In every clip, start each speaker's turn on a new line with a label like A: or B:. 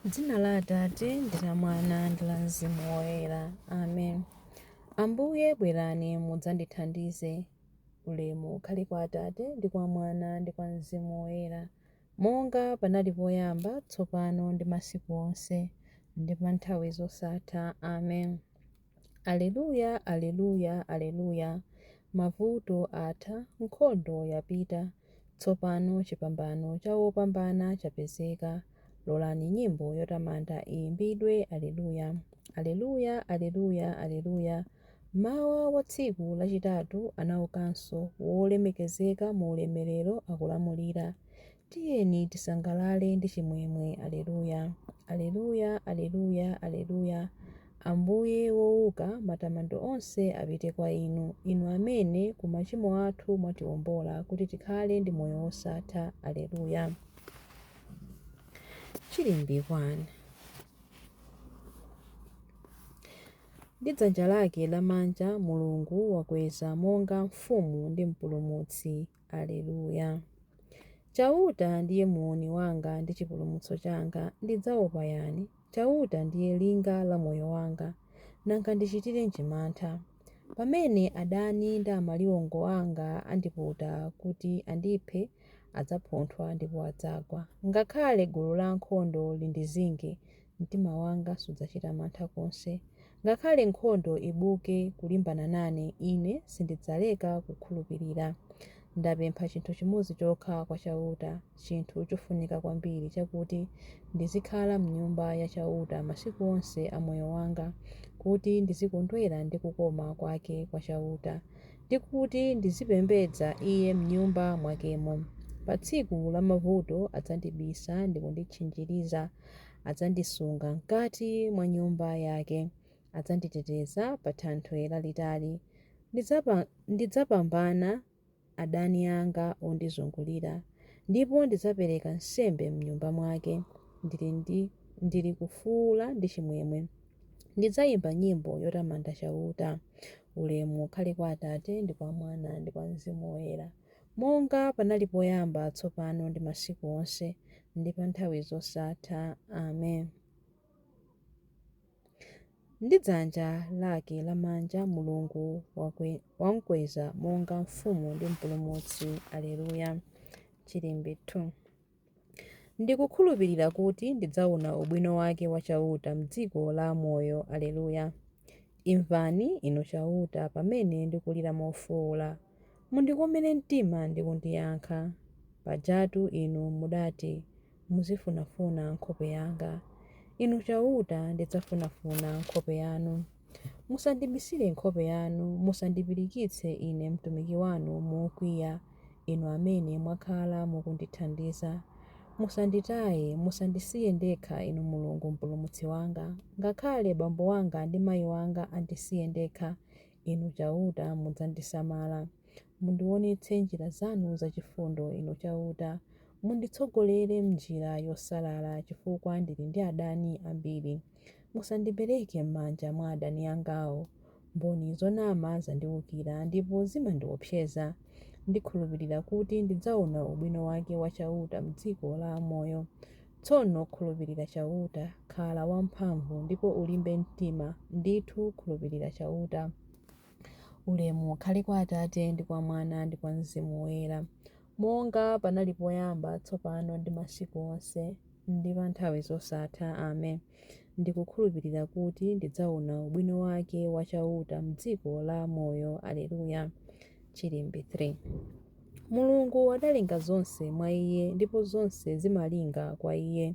A: M'dzina la Atate, ndi la Mwana, ndi la Mzimu Woyera. Amen. Ambuye bwerani mudzandithandize. Ulemu ukhale kwa Atate, ndi kwa Mwana, ndi kwa Mzimu Woyera, monga panali poyamba, tsopano, ndi masiku onse, ndi pa nthawi zosatha. Amen. Aleluya, Aleluya, Aleluya! Mavuto atha, nkhondo yapita, tsopano chipambano cha wopambana chapezeka. Lolani nyimbo yotamanda iyimbidwe, Aleluya! Aleluya, Aleluya, Aleluya! Mmawa wa tsiku lachitatu anaukanso, wolemekezeka mu ulemerero akulamulira. Tiyeni tisangalale ndi chimwemwe, Aleluya! Aleluya, Aleluya, Aleluya! Ambuye wouka, matamando onse apite kwa Inu, Inu amene ku machimo athu mwatiwombola kuti tikhale ndi moyo wosatha. Aleluya. Chilimbi 1. Ndi dzanja lake lamanja Mulungu wakweza monga Mfumu ndi Mpulumutsi. Aleluya. Chauta ndiye muuni wanga ndi chipulumutso changa, ndidzaopa yani? Chauta ndiye linga la moyo wanga, nanga ndichitirenji mantha? Pamene adani ndi amaliwongo anga andiputa kuti andiphe, adzapunthwa ndipo adzagwa. Ngakhale gulu la ankhondo lindizinge, mtima wanga sudzachita mantha konse. Ngakhale nkhondo ibuke kulimbana nane, ine sindidzaleka kukhulupirira. Ndapempha chinthu chimodzi chokha kwa Chauta, chinthu chofunika kwambiri, chakuti ndizikhala m'Nyumba ya Chauta masiku onse a moyo wanga, kuti ndizikondwera ndi kukoma kwake kwa Chauta, ndi kuti ndizipembedza Iye m'Nyumba mwakemo. Pa tsiku la mavuto adzandibisa ndi kunditchinjiriza. Adzandisunga m'kati mwa nyumba yake, adzanditeteza pa thanthwe lalitali. Ndidzapambana adani anga ondizungulira, ndipo ndidzapereka nsembe m'nyumba mwake ndili kufuula ndi chimwemwe. Ndidzayimba nyimbo yotamanda Chauta. Ulemu ukhale kwa Atate, ndi kwa Mwana, ndi kwa Mzimu Woyera, monga panali poyamba, tsopano, ndi masiku onse, ndi pa nthawi zosatha. Amen. Ndi dzanja lake lamanja Mulungu wamkweza monga Mfumu ndi Mpulumutsi. Aleluya. Chilimbi 2. Ndikukhulupirira kuti ndidzaona ubwino wake wa Chauta m'dziko la amoyo. Aleluya. Imvani, Inu Chauta, pamene ndikulira mofuula. Mundikomere mtima ndi kundiyankha. Pajatu Inu mudati, Muzifunafuna nkhope yanga. Inu Chauta, ndidzafunafuna nkhope yanu. Musandibisire nkhope yanu, musandipirikitse ine mtumiki wanu mokwiya, inu amene mwakhala mukundithandiza. Musanditaye, musandisiye ndekha, inu Mulungu Mpulumutsi wanga. Ngakhale bambo wanga ndi mai wanga andisiye ndekha, inu Chauta mudzandisamala. Mundiwonetse njira zanu zachifundo, inu Chauta, munditsogolere m'njira yosalala, chifukwa ndili ndi adani ambiri. Musandipereke m'manja mwa adani angawo. Mboni zonama zandiwukira ndipo zimandiwopseza. Ndikhulupirira kuti ndidzaona ubwino wake wa Chauta m'dziko la amoyo. Tsono khulupirira Chauta, khala wamphamvu ndipo ulimbe mtima, ndithu khulupirira Chauta. Ulemu ukhale kwa Atate, ndi kwa Mwana, ndi kwa Mzimu Woyera, monga panali poyamba, tsopano, ndi masiku onse, ndi pa nthawi zosatha. Amen. Ndikukhulupirira kuti ndidzaona ubwino wake wa Chauta m'dziko la amoyo. Aleluya. Chilimbi 3. Mulungu adalenga zonse mwa Iye, ndipo zonse zimalinga kwa Iye.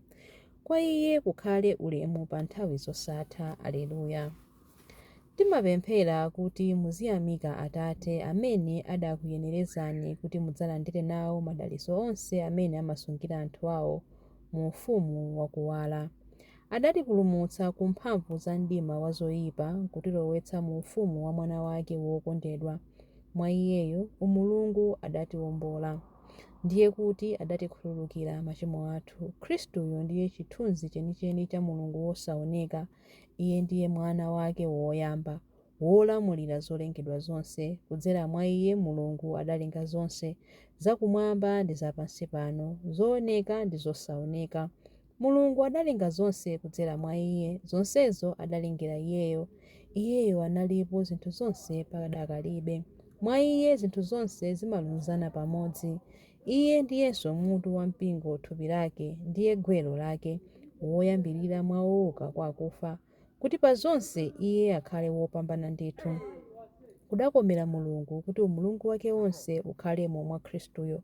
A: Kwa Iye kukhale ulemu pa nthawi zosatha. Aleluya. Timapemphera kuti muziyamika Atate, amene adakuyenerezani kuti mudzalandire nawo madalitso onse amene amasungira anthu ao mu ufumu wa kuwala. Adatipulumutsa ku mphamvu za mdima wa zoipa, nkutilowetsa mu ufumu wa Mwana wake wokondedwa. Mwa Iyeyo Umulungu adatiwombola. Ndiye kuti adatikhululukira machimo athu. Khristuyo ndiye chithunzi chenicheni cha Mulungu wosaoneka. Iye ndiye Mwana wake woyamba, wolamulira zolengedwa zonse. Kudzera mwa Iye Mulungu adalenga zonse, zakumwamba ndi za pansi pano, zooneka ndi zosaoneka. Mulungu adalenga zonse kudzera mwa Iye, zonsezo adalengera Iyeyo. Iyeyo analipo zinthu zonse padakalibe. Mwa Iye zinthu zonse zimalunzana pamodzi. Iye ndiyenso mutu wa mpingo, thupi lake, ndiye gwero lake, woyambirira mwa ouka kwa akufa, kuti pa zonse Iye akhale wopambana ndithu. Kudakomera Mulungu kuti umulungu wake wonse ukhalemo mwa Khristuyo.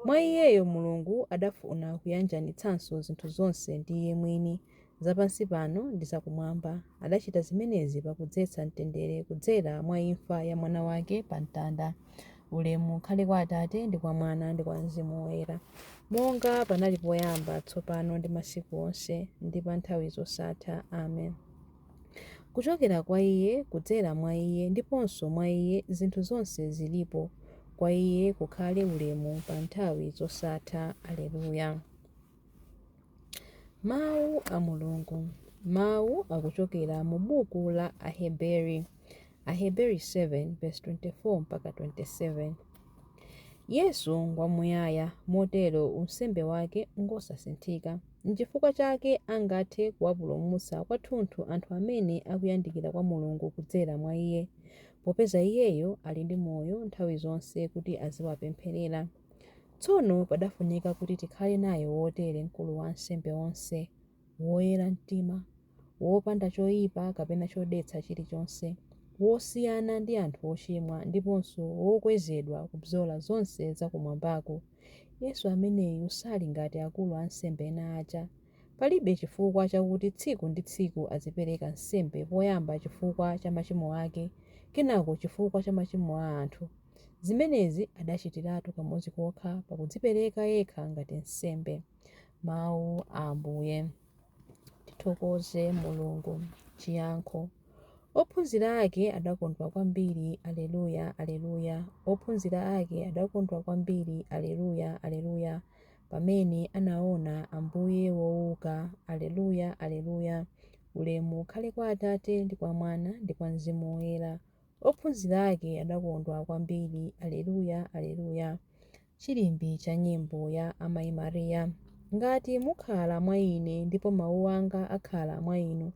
A: Mwa Iyeyo Mulungu adafuna kuyanjanitsanso zinthu zonse ndi Iye mwini, zapansi pano ndi zakumwamba. Adachita zimenezi pakudzetsa mtendere kudzera mwa imfa ya Mwana wake pa mtanda. Ulemu ukhale kwa Atate ndi kwa Mwana ndi kwa Mzimu Woyera, monga panali poyamba, tsopano ndi masiku onse, ndi pa nthawi zosatha. Amen. Kuchokera kwa Iye, kudzera mwa Iye, ndiponso mwa Iye zinthu zonse zilipo. Kwa Iye kukhale ulemu pa nthawi zosatha. Aleluya. Mawu a Mulungu. Mawu akuchokera mu buku la Aheberi. Aheberi 7 verse 24 mpaka 27. Yesu ngwamuyaya, motero unsembe wake ngosasinthika. N'chifukwa chake angathe kuwapulumutsa kwathunthu anthu amene akuyandikira kwa Mulungu kudzera mwa Iye, popeza Iyeyo ali ndi moyo nthawi zonse kuti aziwapempherera. Tsono padafunika kuti tikhale naye wotere mkulu wa ansembe onse, woyera mtima, wopanda choyipa kapena chodetsa chilichonse, wosiyana ndi anthu ochimwa ndiponso wokwezedwa kubzola zonse zakumwambako. Yesu ameneyu sali ngati akulu a ansembe ena aja. Palibe chifukwa chakuti tsiku ndi tsiku azipereka nsembe poyamba chifukwa cha machimo ake, kenako chifukwa cha machimo a anthu. Zimenezi adachitiratu kamodzi kokha pakudzipereka yekha ngati nsembe. Mawu a Ambuye. Tithokoze Mulungu. Chiyankho. Ophunzira ake adakondwa kwambiri, Aleluya, Aleluya. Ophunzira ake adakondwa kwambiri, Aleluya, Aleluya, pamene anaona Ambuye wouka, Aleluya, Aleluya. Ulemu ukhale kwa Atate ndi kwa Mwana ndi kwa Mzimu Woyera. Ophunzira ake adakondwa kwambiri, Aleluya, Aleluya. Chilimbi cha nyimbo ya Amayi Mariya. Ngati mukhala mwa Ine ndipo mawu anga akhala mwa inu,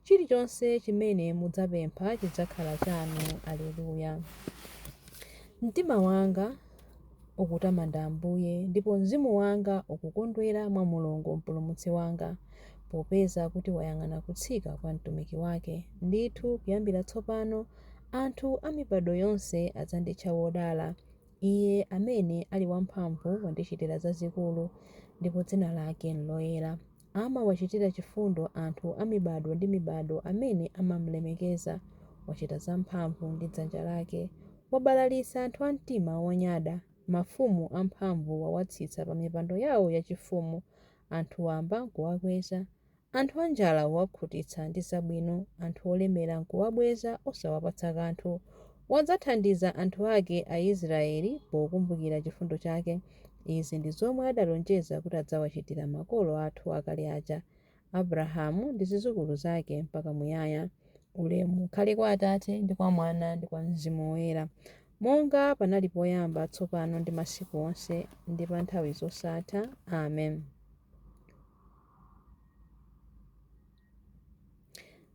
A: chilichonse chimene mudzapempha chidzakhala chanu. Aleluya. Mtima wanga ukutamanda Ambuye, ndipo mzimu wanga ukukondwera mwa Mulungu Mpulumutsi wanga, popeza kuti wayang'ana kutsika kwa mtumiki wake. Ndithu kuyambira tsopano anthu a mibado yonse adzanditcha wodala. Iye amene ali wamphamvu wandichitira zazikulu, ndipo dzina lake nloyera. Amawachitira chifundo anthu a mibado ndi mibado amene amamlemekeza. Wachita zamphamvu ndi dzanja lake. Wabalalitsa anthu a mtima wonyada. Mafumu amphamvu wawatsitsa pa mipando yawo yachifumu. Anthu wamba nkuwakweza. Anthu anjala wawakhutitsa ndi zabwino, anthu olemera nkuwabweza osawapatsa kanthu. Wadzathandiza anthu ake Aisraeli pokumbukira chifundo chake. Izi ndi zomwe adalonjeza kuti adzawachitira makolo athu akale aja, Abrahamu ndi zidzukulu zake mpaka muyaya. Ulemu ukhale kwa Atate ndi kwa Mwana ndi kwa Mzimu Woyera, monga panali poyamba, tsopano ndi masiku onse, ndi pa nthawi zosatha. Amen.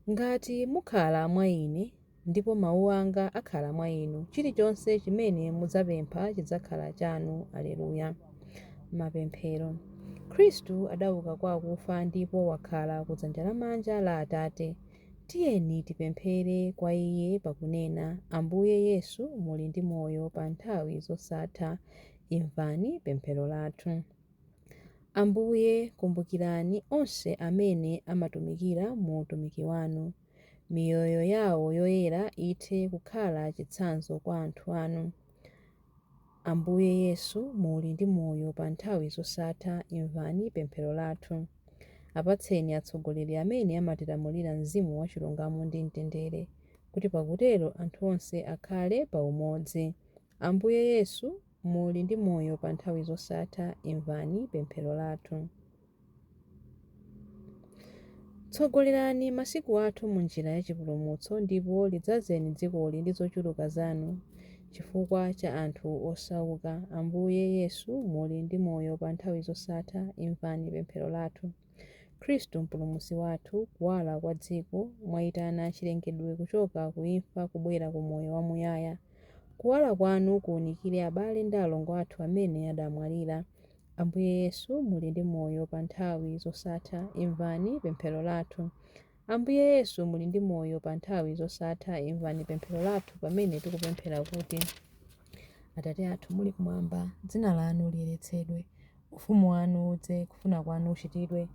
A: Ngati mukhala mwa Ine, ndipo mawu anga akhala mwa inu, chilichonse chimene mudzapempha chidzakhala chanu. Aleluya. Mapemphero. Khristu adauka kwa akufa ndipo wakhala kudzanja lamanja la Atate. Tiyeni tipemphere kwa Iye pakunena, Ambuye Yesu, muli ndi moyo pa nthawi zosatha. Imvani pemphero lathu. Ambuye, kumbukirani onse amene amatumikira mu utumiki wanu. Miyoyo yawo yoyera ithe kukhala chitsanzo kwa anthu anu. Ambuye Yesu, muli ndi moyo pa nthawi zosatha. Imvani pemphero lathu. Apatseni atsogoleri amene amatilamulira mzimu wachilungamo ndi mtendere, kuti pakutero anthu onse akhale pa umodzi. Ambuye Yesu, muli ndi moyo pa nthawi zosatha. Imvani pemphero lathu. Tsogolerani masiku athu mu njira ya chipulumutso ndipo lidzazeni dzikoli ndi zochuluka zanu chifukwa cha anthu osauka. Ambuye Yesu, muli ndi moyo pa nthawi zosatha. Imvani pemphero lathu. Khristu Mpulumutsi wathu, kuwala kwa dziko, mwayitana chilengedwe kuchoka ku imfa kubwera ku moyo wamuyaya. Kuwala kwanu kuwunikire abale ndi alongo athu amene adamwalira. Ambuye Yesu, muli ndi moyo pa nthawi zosatha, imvani pemphero lathu. Ambuye Yesu, muli ndi moyo pa nthawi zosatha, imvani pemphero lathu pamene tikupemphera kuti: Atate athu muli kumwamba, dzina lanu liyeretsedwe. Ufumu wanu udze, kufuna kwanu kuchitidwe,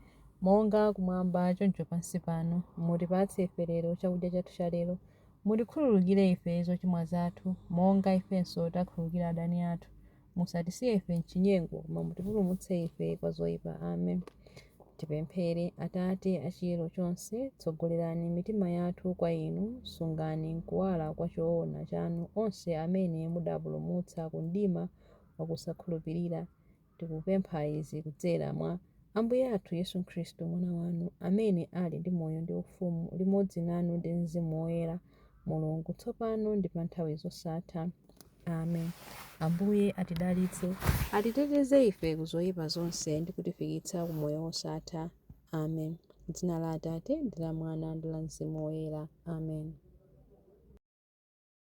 A: monga kumwamba choncho pansi pano. Mutipatse ife lero chakudya chathu cha lero. Mutikhululukire ife zochimwa zathu, monga ifenso takhululukira adani athu. Musatisiye ife m'chinyengo, koma mutipulumutse ife kwa zoyipa. Amen. Tipemphere. Atate a chiyero chonse, tsogolerani mitima yathu kwa Inu, sungani m'kuwala kwa choona chanu onse amene mudapulumutsa ku mdima wakusakhulupirira. Tikupempha izi kudzera mwa Ambuye athu Yesu Khristu, Mwana wanu, amene ali ndi moyo ndi ufumu limodzi nanu ndi Mzimu Woyera, Mulungu, tsopano ndi pa nthawi zosatha. Amen. Ambuye atidalitse, atiteteze ife ku zoyipa zonse ndi kutifikitsa ku moyo wosatha. Amen. M'dzina la Atate ndi la Mwana ndi la Mzimu Woyera. Amen.